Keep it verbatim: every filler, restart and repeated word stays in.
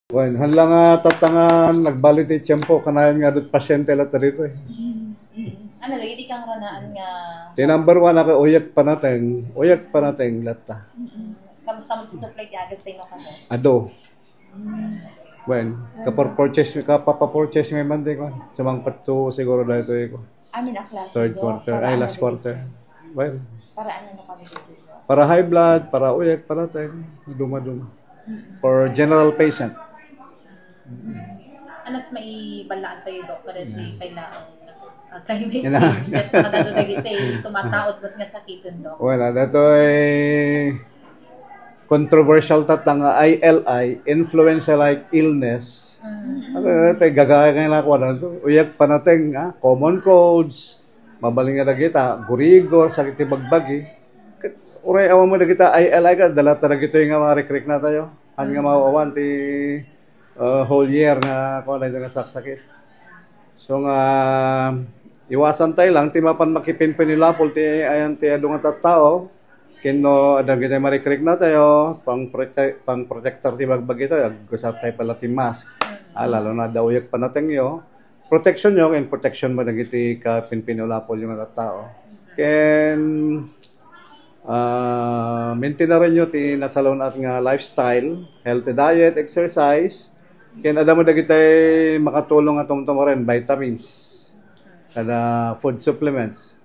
Wen, hala nga tatta nga nagbali ti tiempo, kanayon nga adut pasyente latta ditoy. Ano, dagiti kangranaan nga... Ti number one, ako, uyek panateng. Uyek panateng latta. Kamusta mo ti supply ti agas tayo, no, kano? Adu. Wen, kapapurchase, kapapapurchase mi man di ko. Sumangpatto siguro dahil ko. Amin a klase, Third Doc. quarter, Para ay, ano last dagiti? Quarter. Well, Para ano na kami dito? Para high blood, para uyek, para time. Duma-duma. For general patient. Ano't maibalaan tayo, Doc, para di kailangan uh, climate Kailangan. Change? At makadado dagiti tumataod ba't nga sakiten, Doc? Well, datoy controversial tatta nga I L I, influenza-like illness. Ano, tayo gagaya nga nakuha na ito. Uyek panateng, ah, common colds, mabalin nga dagita, gurigor, sakit ti bagbagi. Ket uray awan mo dagita I L I ka, dalata dagitoy nga mga rikrik na tayo. Han nga mauawan ti uh, whole year nga kuha na nga saksakit. So nga, iwasan tayo lang, ti mapan makipinpinilapol ti ayan ti adu nga tattao, kinno adda gitay marikrik na tayo, pang, protect, pang protector ti bagbagi tayo, agusar tayo pala ti mask. Ah, lalo na daw yak panatengyo, protection nyo, and protection mo dagiti kapinpinilapol yung tattao. Ken, ah, maintainaren nyo ti nasalun-at nga lifestyle, healthy diet, exercise, ken adda mo dagitay makatulong nga tumtumaren, vitamins, kada food supplements.